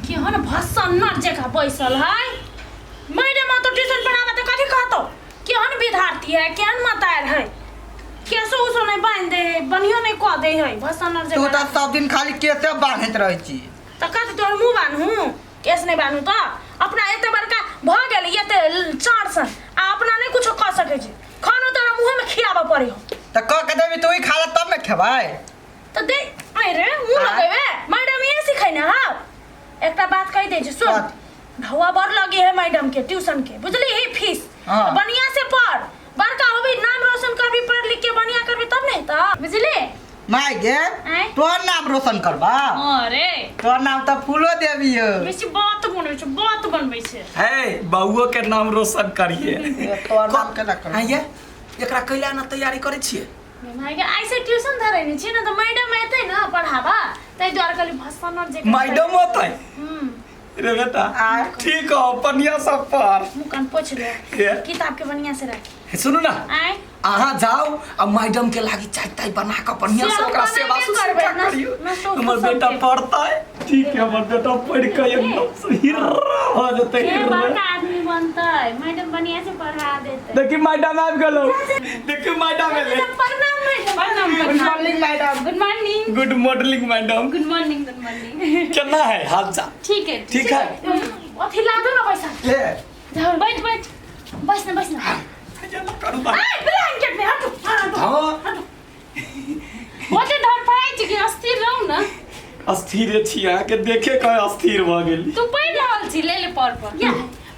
केहन भसन्नर जकाँ बैसल है। मैडम तो ट्यूशन पढ़ाबे तऽ कथी कहतौ, केहन विद्यार्थी है, केहन मतार है, केसो उसो नहीं बांध दे है, बनियो नहीं कह दे है, भसन्नर तू जकाँ। तऽ सब दिन खाली केसे बांधैत रहै छी। तऽ कथी तोहर मुँह बान्हू? केस नहीं बान्हू तऽ अपना एते बड़का भऽ गेल, एते चार सन आ अपना नहीं कुछो कऽ सकै छी, खानो तोरा मुँहे में खियाबऽ पड़े हो। तऽ कऽ के देबी तू ही खा ले तब ने खेबै। तऽ दे अरे मुँह लगेबे मैडम ये सिखै ने। हाँ, एकटा बात कहि दै छी, सुन। बात। ढौआ बड़ लगे है मैडम के ट्यूशन के, बुझली ही फीस। हाँ। तऽ बढ़िया से पढ़, बड़का होबी, नाम रोशन करबी, पढ़ लिख के बढ़िया करबी तब नहीं तऽ, बुझली? माय गे। आँय? तोहर नाम रोशन करबा। अरे तोहर नाम तऽ फूलो देवी हो। बेसी बात बनबै छै, बात बनबै छै। है बउओ के नाम रोशन करिए। तोहर नाम केना करबा? आइए एकरा कैला ना तैयारी करै छियै? माय गे, आइ से ट्यूशन धरै नै छियै ने तऽ मैडम एतै ने पढ़ाबा, ताहि दुआरे कहली भसनर जे मैडम होतै? हम्म। रे बेटा। आँय? ठीक हो, बढ़िया सब पढ़। मुँह कान पोछ ले। के? किताब के बढ़िया से रख। सुनू ना। आँय? अहाँ जाओ आ मैडम के लागी चाय ताय बना के बढ़िया से से हम ओकरा सेवा बनेबे शुश्रूषा करबै, ना- करियो। ना सोचू हमर बेटा सबके। पढ़तै, ठीक है? हमर बेटा पढ़ के एकदम से हिर्रा हो जेतै। के हिर्रा। बड़का आदमी बनतै, मैडम बढ़िया से पढ़ा देतै। देखी मैडम आबि गेलो, देखी मैडम एलै। प्रणाम मैडम। प्रणाम। गुड प्रणाम। Morning madam. Good morning. Good morning madam. Good morning, good morning. केना है हाल चाल? ठीक है। ठीक है। अथी ला दो ना पैसा। ले। बैठ बैठ, बस ना, बस ना। करू बा। ए, ब्लैंकेट में हटो, हटो। हाँ। ओते धड़फड़ाइ छी कि अस्थिर रहू ना। अस्थिर छी, अहाँके देखे के अस्थिर भऽ गेली। तू पढ़ि रहल छी, ले ले पढ़ पढ़। या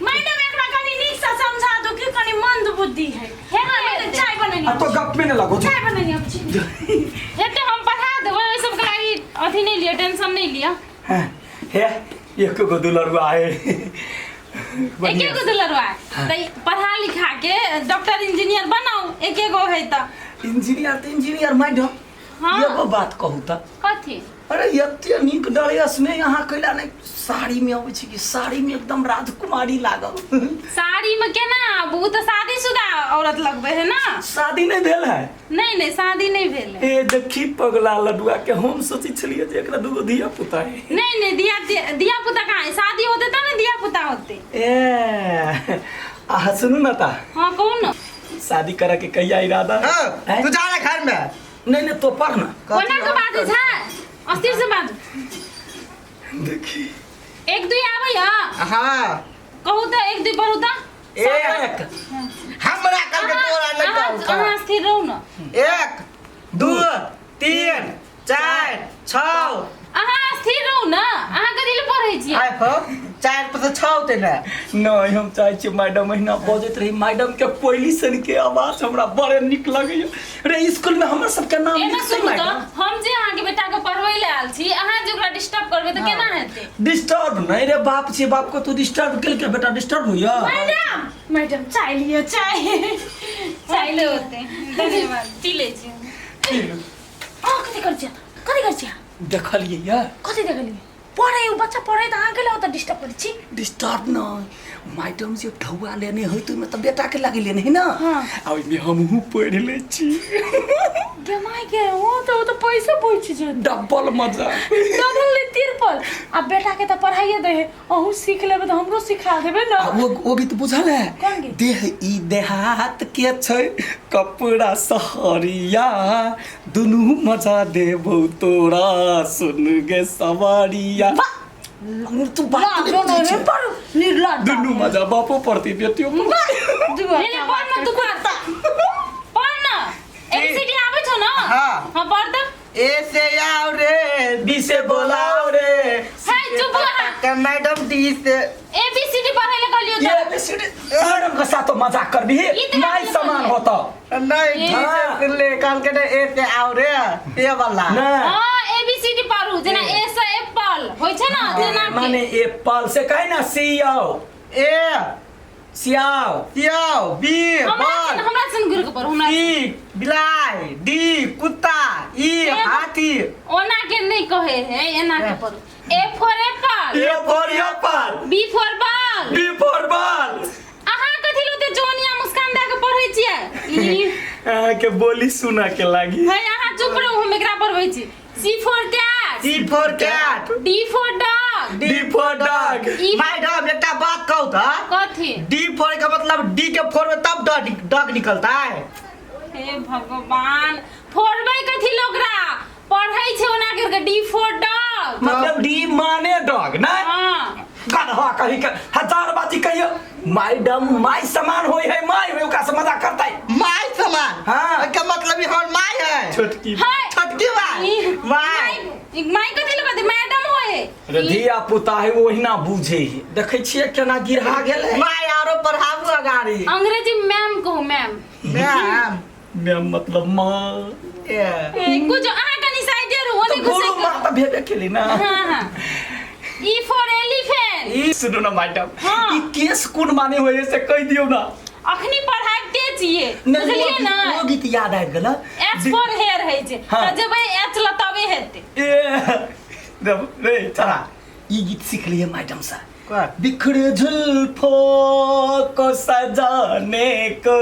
मैडम, एकरा कनी नीक से समझा दो कि कनी मंद बुद्धि है। हे हाँ, मैडम, चाय बनेनी। आ तो गप में न लगो। चाय बनेनी अब छी। हेते, हम पढ़ा देबै, ओहि सबके लागि अथी नहि लिअ, टेंशन नहि लिअ। हे, एक गो दुलरुआ है। एके गो दुलरुआ तऽ पढ़ा लिखा के डॉक्टर इंजीनियर बनाउ, एके गो है तऽ। इंजीनियर तऽ इंजीनियर मैडम। हाँ। एगो बात कहू तऽ। कथी? अरे एते नीक ड्रेस में अहाँ कैला नहि साड़ी में अबै छी कि साड़ी में एकदम राजकुमारी लागल? साड़ी में केना आबू? ओ तऽ शादीशुदा औरत लगबै है ना। शादी नहि भेल है? नहि नहि, शादी नहि भेल है। ए देखी पगला लडुआ के, हम सोचै छलियै जे एकरा दूगो धिया पुता है। नहीं नहीं, धिया धिया पुता कहाँ है? शादी होते तब ने धिया पुता होते। ए अहाँ सुनू ना ता। हाँ, कहू ना। शादी करे के कहिया इरादा है? हाँ, हैं? तू जा रे घर में। नहीं नहीं, तो पढ़ ना। कोना के बाजै छै? अस्थिर से बाजू। देखी। एक दुई आबै है? हाँ। कहू तऽ, एक दुई पढ़ू तऽ। एक हमरा कल के तोरा नहीं अहाँ कहू। अहाँ स्थिर रहू ना। 1 2 3 4 6। अहाँ स्थिर रहू ना, अहाँ कथी लए पढ़ै छियै? आइ हो, 4 पर 6 होते ने। नहीं, हम चाहे छियै मैडम अहिना बजैत रही। मैडम के कोयली सन के आवाज हमरा बड़े नीक लगैया रे। स्कूल में हमर सबके नाम एना लिखतै सुनू तऽ, मैडम। हम जे अहाँके बेटाके पढ़बै लए आयल छी, अहाँ जे ओकरा डिस्टर्ब करबै तऽ केना हेतै? डिस्टर्ब नहीं रे, बाप छियै, बाप को तू डिस्टर्ब केलकै, बेटा डिस्टर्ब होइया। मैडम, मैडम, चाय लिअ, चाय। चाय ले होते, धन्यवाद, पी लै छी। अहाँ कथी करै छियै? कथी करै छियै? देखलियै या? कथी देखलियै? पढ़ै ओ बच्चा पढ़ै तऽ अहाँ केला ओतऽ डिस्टर्ब करै छी? डिस्टर्ब नहीं मैडम, जे ढौआ लेने है तो ओहिमे तऽ बेटा के लागी लेने है ना। हाँ। आ ओहिमे हमहूँ पढ़ि लै छी। गे माय गे, ओ तऽ पैसा पूछि छै। डबल मजा। डबल नहि, तिरपल। आ बेटा के तऽ पढ़ाइए दै है, अहूँ सीख लेबै तऽ हमरो सिखा देबै ने। आ वो गीत बुझल है? कोन गीत? देह ई देहात के छै, कपड़ा सहरिया, दुनू मजा देबौ तोरा, सुन गे सवारिया। तू बात नहि बुझै छै। निर्लज्ज। दुनू मजा, बापो पड़ती, बेटियो पड़ती। ले ले, पढ़ ना, तू पढ़, पढ़ ना। एबीसीडी आबै छौ ना? हाँ। हाँ, पढ़ तऽ। ए से आओ रे, बी से बोलाओ रे। हे, चुप रह। के मैडम, डी से। एबीसीडी पढ़ै ले कहलियौ ये तऽ। एबीसीडी मैडम के साथ तो मजाक करबी? ई तऽ माय बात समान नहीं। होता। नहीं, डी हाँ। से ले कल के ए से आओ रे, ए वाला। ना। हाँ, एबीसीडी पढ़ू, जेना ए से एप्पल होइ छै ना, तेना के। माने एप्पल से कहे ना सियाओ। ए सियाओ। सियाओ, बी हमरा बॉल। सन, हमरा सन घुरि के पढ़ू, हमरा। सी बिलाइ, डी कुत्ता, ई हाथी। ओना के नहीं कहे है, एना के पढ़ू। A for apple. A for apple. B for ball. B for ball. अहाँ कथी लूते जोनिया मुस्कान दए के पढ़ै छियै ई? अहाँ के बोली सुना के लागी। है, अहाँ चुप रहू, हम एकरा पढ़बै छी। C for cat. C for cat. D for dog. Dog. D for dog. E madam एकटा बात कहू तऽ कथी? डी फोर का मतलब डी के फोर में तब डॉग डॉग निकलता है। हे भगवान, फोड़बै कथी लोकरा? पढ़ै छै ओना करके डी फोर डॉग। मतलब डी माने डॉग ना? हाँ। गधवा कही के हजार बाजी कहियो मैडम माय समान होय है, my होय ओकरा से मजाक करतै। माय समान? हाँ। एकर मतलब ई हमर my है। छोटकी हाय। छोटकी my. E- my. My कथी लगत मैडम होए? अरे धिया पुता है ओहिना बुझे है, देखै छियै केना गिरहा गेलै। My आरो पढ़ाबू अगाड़ी। अंग्रेजी मैम कहू, मैम। मैम। मैम मतलब माँ। ए, ए, कुछ अहाँ कनी साइडे रहू, तऽ ओने गुरु घुसै। माँ तऽ भेबे केली ना। हाँ हाँ, ई फॉर एलिफेंट। ई सुनू ना मैडम, हाँ। ई केस कोन माने होय है से कहि दियौ ना। अखनी पढ़ाइते छियै, नहि, बुझलियै ओ ना? गीत- ओ गीत याद आबि गेल। एच फॉर हेयर होइ छै। हाँ। तऽ जेबै एच ल तबे हेतै। ए रे चला, ई गीत सीख लिए मैडम से। कोन? बिखरे जुल्फों को सजाने को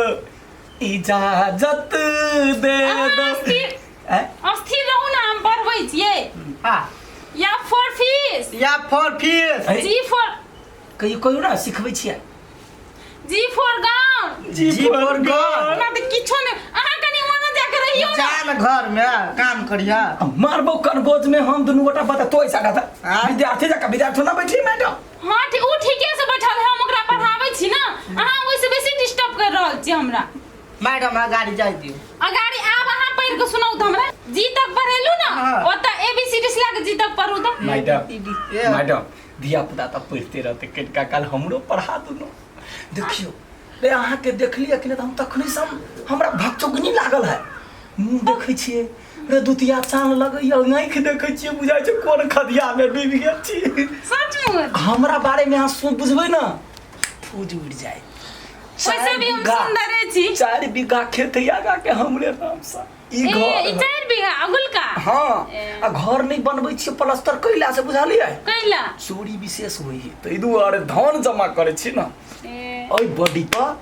इजाजत दे अहाँ दो। अस्थिर हैं? अस्थिर रहू ना, हम पढ़बै छियै। हाँ। या फॉर फिश। या फॉर फिश। अरे, जी फॉर कहियो कहियो ना सिखबै छियै। G for gown. G G for God. हमरा तऽ किछो नहि, अहाँ कनि ओना जाके रहियौ ना। जान घर में काम करिया। मारबो कनगोज में हम दुनू गोटा बता तो ऐसा कहता हाँ? विद्यार्थी जका विद्यार्थी ना बैठी मैडम। हाँ ठीक, ओ ठीके से बैठल है, हम ओकरा पढ़ाबै छी ना, अहाँ ओहिसँ बेसी डिस्टर्ब कर रहल छी हमरा। मैडम अगाड़ी जाय दियौ। अगाड़ी आब अहाँ पढ़ि कऽ सुनाउ तऽ हमरा। जी तक पढ़ेलू ना? हाँ। ओतऽ ए बी सी डी से लए कऽ जी तक पढ़ू तऽ। मैडम ए। मैडम धिया पुता तऽ पढ़िते रहते, कनिका काल हमरो पढ़ा दुनू। देखियौ रे अहाँके देखलियै कि नहि तऽ हम तखने से हमरा भकचोकनी लागल है। मुँह देखै छियै रे दुतिया चान लगैया, आँखि देखै छियै बुझाइ छै कोन खदियामे डूबि गेल छी। सचमुच हमरा बारेमे अहाँ सोच बुझबै ने फूज उड़ि जाय। वैसे भी हम सुंदरे छी। 4 बीघा खेत है आगा के हमरे नाम से। ई ए, घर ई 4 बीघा अगुलका? हाँ। ए। आ घर नहीं बनबै छियै प्लास्टर कैला से, बुझलियै? कैला? चोरी विशेष होइ है ताहि दुआरे धन जमा करै छी ने। ए, एहि बॉडी पर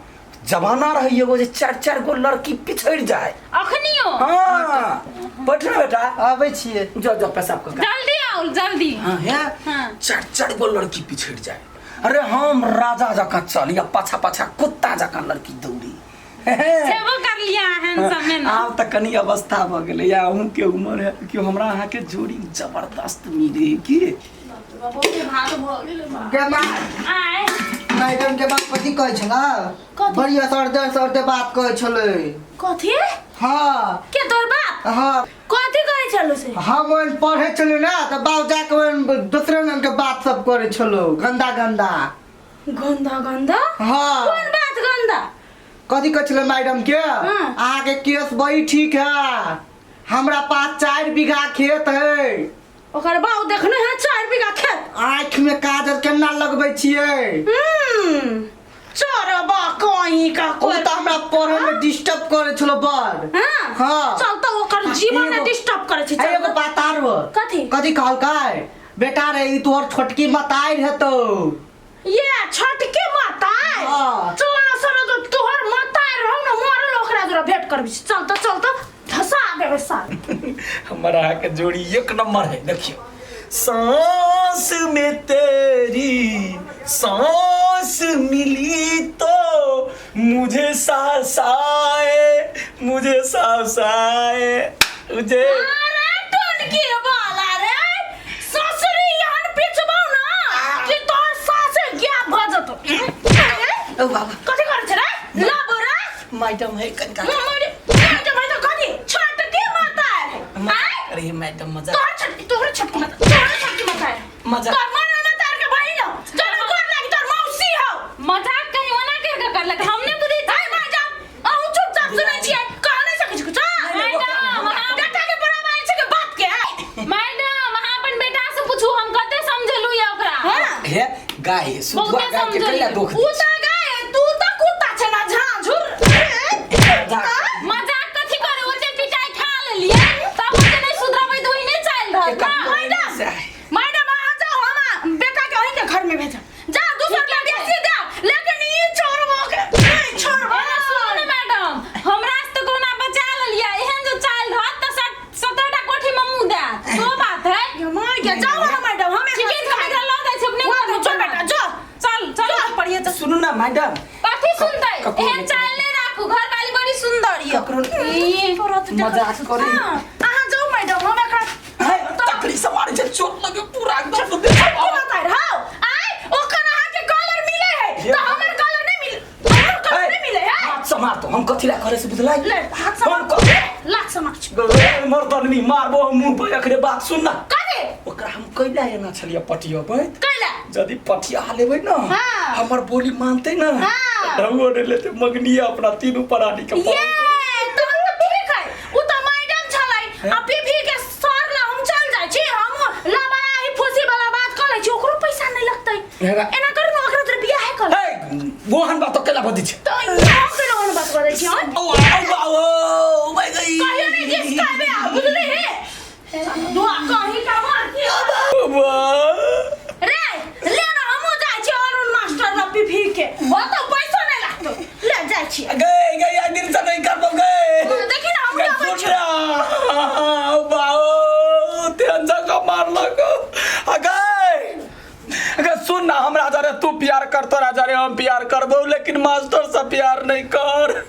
जमाना रहै एगो जे चारि चारि गो लड़की पिछड़ि जाय। अखनियो? हाँ, बैठ ना बेटा। आबै छियै। जाओ जाओ, पेशाब कर के। जल्दी आओ, जल्दी। हाँ है। हाँ। चारि चारि गो लड़की पिछड़ि जाय, अरे हम राजा जकाँ चली आ पाछा पाछा कुत्ता जकाँ लड़की दौड़ी। छेबो कर लिया अहन समय ना। आब तऽ कनि अवस्था भऽ गेलै या अहूँके उम्र है कि हमरा अहाँके जोड़ी जबरदस्त मिले की। भात भऽ गेलै बा। गे माय। आय। मैडम के बाप कथी कहै छलै? कथी? बढ़िया सरदे सरदे बात कहै छलै। कथी? हाँ। के, तोर बाप? हाँ। कथी कहै छलो से? हम ओहन पढ़ै छलियै ने तऽ बाप जाके ओहन दोसरे रंग के बात सब करै छलौ, गंदा गंदा। गंदा गंदा? हाँ। कोन बात गंदा? कथी कहै छलै मैडम के? हाँ। अहाँके केस बड़ी ठीक है, हमरा पास 4 बीघा खेत है। ओकर बाप देखने है 4 बीघा खेत? आँखि में काजल केना लगबै छियै? चोरबा कहीं का। ओ तऽ हमरा पढ़े में डिस्टर्ब करै छलो बड़। हाँ। हाँ। चल तऽ ओकर जीवन एगो- डिस्टर्ब करै छै। ए, चल एगो तऽ। बात आरो। कथी? कथी कहलकै, बेटा रे, ई तोहर छोटकी मताई हेतौ। ये छोटकी मताई? हाँ। चल ना सर, जो तोहर मताई रहौ ना मरल, ओकरा जरा भेंट करबी। चल तऽ, चल तऽ धसा देबै साल। हमर अहाँके जोड़ी एक नंबर है। देखियौ, सांस में तेरी सांस मिली तो मुझे सांस आए, मुझे सांस आए, मुझे अरे टोनकी वाला रे, ससुरी यहन पिचबौ ना कि तोहर सासे गैप भ जतौ। अरे ओ बाबा। कथी करै छै रे लाबो रे? मैडम है कनिका। मरे मैडम है तऽ कथी छोटकी माता है? आय। अरे मैडम, मजा तोहर छोटकी, तोहर छोटकी माता, तोहर छोटकी माता है। मजा- तोहर मरल माता के बहिन हो, जरा गोर लागी, तोहर मौसी हो। मजाक कहीं ओना करके करलक, हम नहि बुझै हाय मैडम, अहूँ चुपचाप सुनै छियै, कह नहि सकै छी कुछ? मैडम, अहाँ- बेटा के बराबर छै के बाप के? मैडम, अहाँ अपन बेटा से पूछू, हम कते समझेलू या ओकरा। हाँ। हे गाय सुधुआ बहुते गाय के समझेलियै। कैला दोख उ तऽ गाय, तू तऽ कुत्ता छै ना झांझुर। मजाक कथी करे, ओते पिटाई खा लेलियै तब ओते नहि सुधरबै तऽ ओहिने चालि रहत ना। मैडम, मैडम अहाँ जाओ, हम बेटा के अहीं के घर में भेजब। जा दूसर के बेची दे, लेकिन ई छोड़बो के नहीं छोड़बो। एना सुनू ने मैडम, हमरा से तऽ कोना बचा लेलियै, एहन जो चालि रहत तऽ 17 टा कोठी में मुँह देत, सो बात है। मार के जाओ ना मैडम, हम ठीके छै, हम एकरा लऽ मैडम। कथी सुनतै? ककरो एहन नहि। चाल नहि राखू, घरवाली बड़ी सुंदर यऽ। ककरो ई, तुरंत मजाक करी। हाँ, अहाँ जाउ मैडम, हम एकरा है, तकड़ी से मारे छै, चोट लगे पूरा एकदम से की बताय रहो आय ओकर अहाँ के कलर मिले है ये तो हमर कलर नहीं मिले, हमर कलर नहीं मिले है। हाथ से मार तो हम कथी ला करे से बुझलाई? ले हाथ से हम मार। कथी लात से मार। मर्दनमी मारबो हम मुंह पर अखरे। बात सुन ना। कथी? ओकरा हम कैला एना छलियै पटियबैत? कैला? यदि पटिया लेबै न, हमर बोली मानते न, रहुओ नहि लेते मगनी अपना तीनू प्राणी के। ये तहन तऽ ठीक है, उ तऽ मैडम छलै आ पीपी के सर ला हम चल जाइ छी, हम लबड़ा ही फूसी वाला बात कऽ लै छी, ओकरो पैसा नहीं लगतै। हेरा। एना करू न, ओकरा तोरे बियाह कर। हे, वोहन बात केला बदी छै? तऽ हम केना ओहन बात करै छी हम? औ औ औ भाई गई। कहियो नहीं जिस कहबे आ बुझली हे दुआ कहीं का मार के। रे ले ना, हमहूँ जाइ छी अरुण मास्टर ला पीपी के, हो तऽ पैसो नहीं लागतौ, ले जाइ छी। गए गए आई दिन से नहीं कर पाओ गए। देखी ना, हम आबै छी। तेहन जगह मारलक आ गए। अगर सुन ना, हमरा जरे तू प्यार कर, तोरा जरे हम प्यार करबो, लेकिन मास्टर से प्यार नहीं कर।